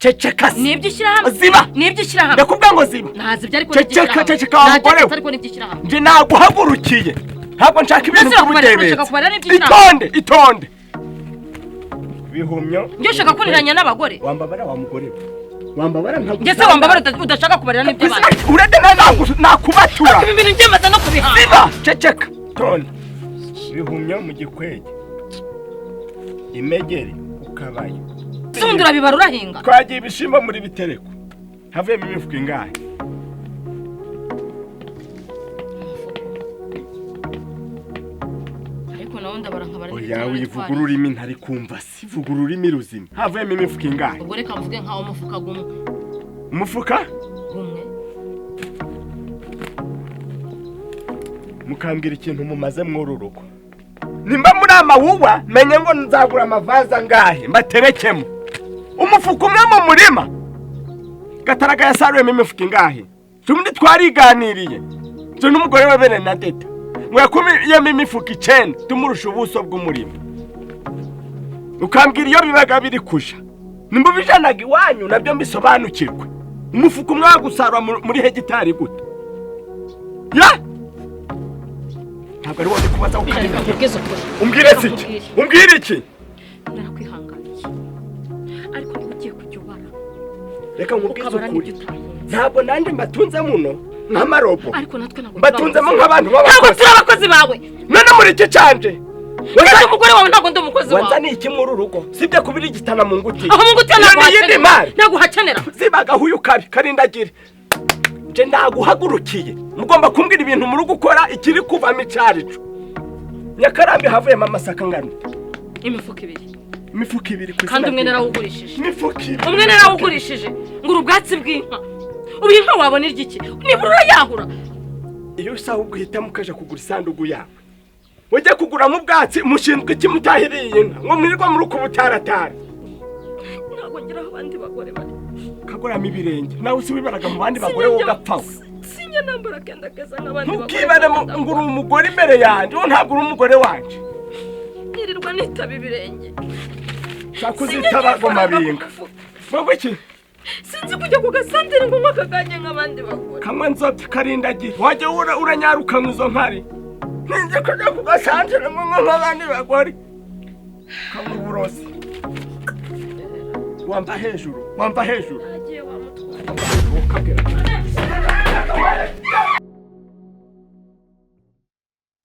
Ceceka se. Ni iby'ishyirahamwe. Ziba. Ni iby'ishyirahamwe. Ndakubwira ngo ziba. Ntazi ibyo ariko. Ceceka, ceceka wa mugore we. Ariko ni iby'ishyirahamwe. Nje naguhagurukiye. Ntabwo nshaka ibintu Mbese urakubarira, by'ubudebetse. urashaka kubarira n'iby'ishyirahamwe. Itonde, itonde. Bihumyo. Njye ushaka kuniranya n'abagore. Wambabara wa mugore we. Wambabara ntabwo. Njye se wambabara udashaka kubarira n'iby'abandi. Urede nakubatura. Ibi bintu njye maze no kubihanga. Ziba, ceceka. Itonde. Bihumyo mu gikwege. Imegeri ukabaya. Se ubundi urabibara urahinga. Twagiye ibishimbo muri bitereko. Havuyemo imifuka ingahe? Ariko nawe ndabara nkabara. Oya wivuga ururimi ntari kumva si vuga ururimi ruzima. Havuyemo imifuka ingahe? Ubwo reka mvuge nkaho umufuka gumwe. Umufuka? Gumwe. Mukambwira ikintu mumaze mw'uru rugo. Nimba muri amawuwa menye ngo nzagura amavaza angahe mbaterekemo. Umufuka umwe mu murima. Gataraga yasaruyemo imifuka ingahe? Tumwe twariganiriye. Nje n'umugore we Bernadette. Ngo yakumiyemo imifuka 9 tumurusha ubuso bw'umurima. Ukambwira iyo bibaga biri kuja. Nimba ubijanaga iwanyu nabyo mbisobanukirwe. Umufuka umwe wagusarura muri hegitari gute? Ya! Ntabwo ari wowe kubaza ukarira. Umbwire iki? Umbwire iki? Narakwihanganiye. Ariko niba ugiye kujya ubara. Reka nkubwize ukuri. Ntabwo nanje mbatunze muno nk'amarobo. Ariko natwe ntabwo mbatunzemo nk'abantu b'abakozi. Ntabwo turi abakozi bawe. None muri iki canje. Wese umugore wawe ntabwo ndi umukozi wawe. Wanza ni iki muri urugo? Sibye kubiri igitana mu nguti. Aho mu nguti ntabwo ntabwo hakenera. Zibaga huyu kabi karindagire. Nje ndaguhagurukiye. Mugomba kumbwira ibintu muri gukora ikiri kuva micarico. Nyakarambi havuyemo amasaka ngano. Imifuka ibiri. Imifuka ibiri ku kandi umwe narawugurishije. Imifuka ibiri. Umwe narawugurishije. Ngura ubwatsi bw'inka. Ubu inka wabona iryiki? Nibura urayahura. Iyo usaha uguhitamo ukaja kugura isanduku yawe. Ujye kuguramo ubwatsi mushinzwe iki mutahiriye inka? Ngo mwirirwa muri uko butaratara. Ntabwo ngira aho abandi bagore bari. Kagoramo ibirenge. Nawe usi wibaraga mu bandi bagore wowe ugapfa. Sinye nambara kenda keza nk'abandi bagore. Ntukibare ngo uri umugore imbere yanjye, wowe ntabwo uri umugore wanje. Nirirwa nitaba ibirenge. Shaka uzitaba ngo mabinga. Wowe iki? Sinzi kujya ku gasantere ngo nkakaganye nk'abandi bagore. Kamwe nzobye karindagiye. Wajye uranyaruka mu izo nkari. Ninzi kujya ku gasantere ngo nk'abandi bagore. Kamwe uburozi. Wamva hejuru, wamva hejuru. Agiye wamutwara. Ukabwira.